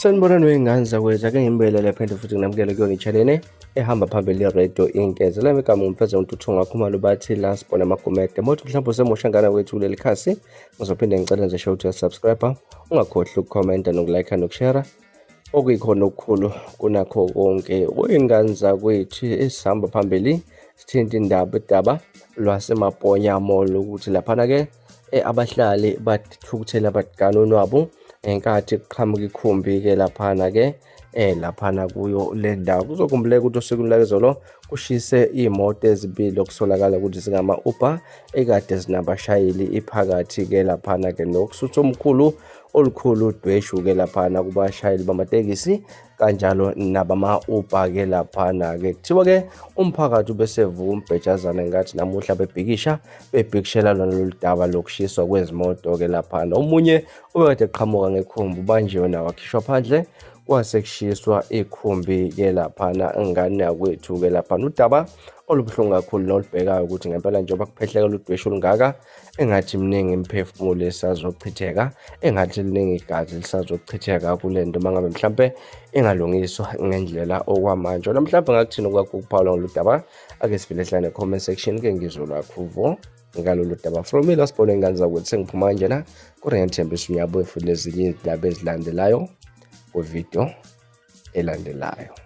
Sanibonani wey'ngane zakwethu, ake ngimbelele phinde futhi nginamukele kuyona i-channel ehamba phambili i-radio Inkeze. Lami igama uMfeza uNtuthu Khumalo bathi la sibona amagumede. Mothi mhlawumbe usemusha ngana kwethu kuleli khasi, ngizophinde ngicele nje ukuthi uyasubscribe, ungakhohlwa ukukhomenta nokulike nokushare. Okuyikhona okukhulu kunakho konke wey'ngane zakwethu esihamba phambili sithinta indaba udaba lwaseMaponya Mall ukuthi laphana-ke abahlali bathukuthela bagana unwabu ngenkathi kuqhamuka ikhumbi-ke laphana-ke laphana kuyo le ndawo. Kuzokhumbuleka ukuthi osukwini lwayizolo kushise iy'moto ezibili okusolakala ukuthi zingama-Uber ekade zinabashayeli iphakathi-ke laphana-ke nokusutha omkhulu olukhulu udweshu-ke laphana kubashayeli bamatekisi kanjalo nabama-Uber-ke laphana-ke. Kuthiwa-ke umphakathi ubesevuka umbhejazana ngathi namuhla bebhikisha bebhikishela lona lolu daba lokushiswa kwezimoto-ke laphana. Omunye obekade eqhamuka ngekhumbi ubanjiwe nawo wakhishwa phandle kwase kushiswa ikhumbi-ke laphana ngane yakwethu-ke laphana. Udaba olubuhlungu kakhulu nolubhekayo ukuthi ngempela njengoba kuphehleka ludweshu olungaka engathi mningi imiphefumulo esazochitheka, engathi liningi igazi lisazochitheka kule nto uma ngabe mhlampe ingalungiswa ngendlela okwamanje. Wena mhlampe ngakuthini okwakho ukuphawula ngolu daba? Ake sivele hlane comment section ke ngizwe lwakho uvo ngalolu daba. From me last bona ingane zakwethu sengiphuma kanjena kodwa ngiyathembisa uyabuye futhi nezinye izindaba ezilandelayo kwividiyo elandelayo.